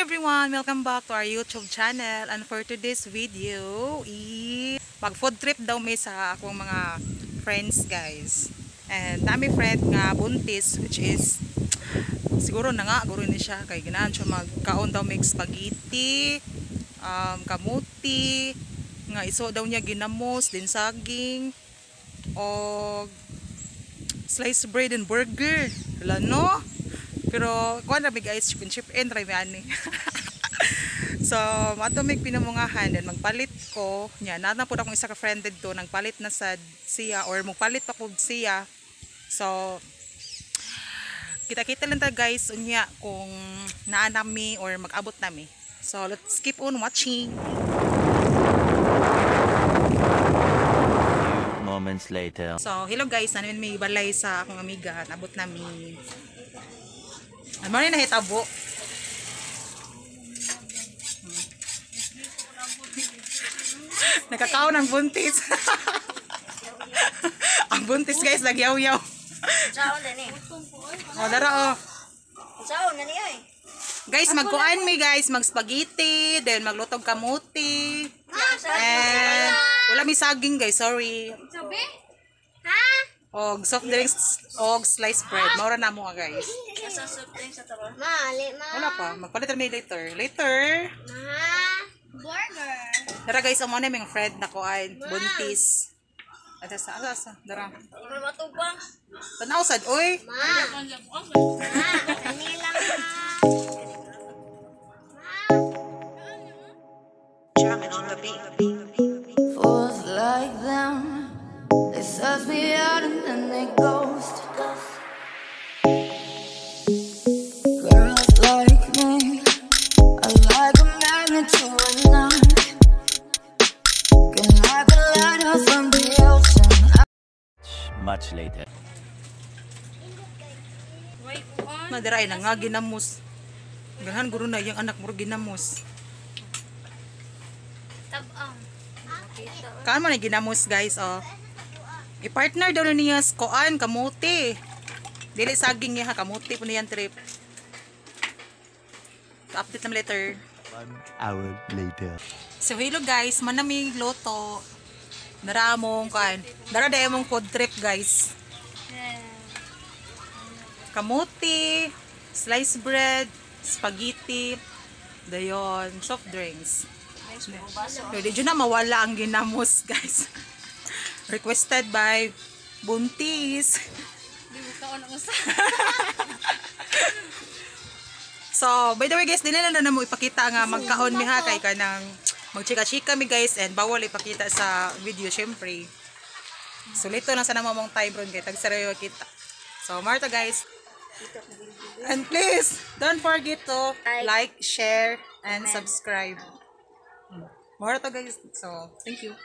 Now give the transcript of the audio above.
Everyone! Welcome back to our YouTube channel. And for today's video, mag food trip daw mi sa akong mga friends, guys. And nami friend nga buntis, which is siguro na nga guro ni siya kay ganahan siya magkaon daw mig spaghetti, kamuti, nga iso daw niya ginamos, din saging, og sliced bread and burger. Wala, no? Pero kuan ra mi, guys, chip and chip in ra mi ani. So, mato mig pinamungahan, then magpalit ko. Nya, naa na pud akong isa ka friend didto, nagpalit na sad siya or magpalit pa ko siya. So, kita-kita lang ta, guys, unya kung naa nami or mag-abot nami. So, let's keep on watching. Moments later. So, hello guys, namin may balay sa akong amiga, nabot nami. Ano ni nahitabo? Nakakaon ang buntis. Ang buntis, guys, nagyaw-yaw. Saan na ni? O, dara oh. Saan na ni ay? Guys, magkuan mi, guys, mag spaghetti, then maglutog kamuti. And wala mi saging, guys, sorry. Sabi? Ha? Og soft drinks og sliced bread. Maura na mo, guys. Nasa soft drinks sa taro. Ma, ali, ma. Wala pa, magpalit mi later. Later. Ma. Burger. Dara guys, amo na yung friend na kuan, buntis. Asa sa asa asa, dara. Ano matubang? Tanaw sad oy. Ma. Ma, kani lang, ma. Fools like them, they suss me out and then they ghost. Girls like me are like a magnet to a knife. Can like a lighthouse from the ocean. Much later. Na dira ay nga ginamos. Ganahan guro na iyang anak mo ginamos. Tabang. Kaan mo na ginamos, guys, oh. I-partner daw na niya sa kuan kamuti. Dili saging niya ha, kamuti po niyan trip. So, update naman later. 1 hour later. So hello guys, manaming loto. Dara mong kuan. Dara dayon mong food trip, guys. Kamuti, sliced bread, spaghetti, dayon, soft drinks. So, di na mawala ang ginamos, guys. Requested by Buntis. Di mo kaon ang usa. So, by the way guys, di na lang na mo ipakita nga magkaon mi ha kay kanang magchika-chika mi, guys, and bawal ipakita sa video syempre. So, later lang sana mo mong time ron kay tag-seryo kita. So, Marta, guys. And please, don't forget to like, share, and subscribe. Marta, guys. So, thank you.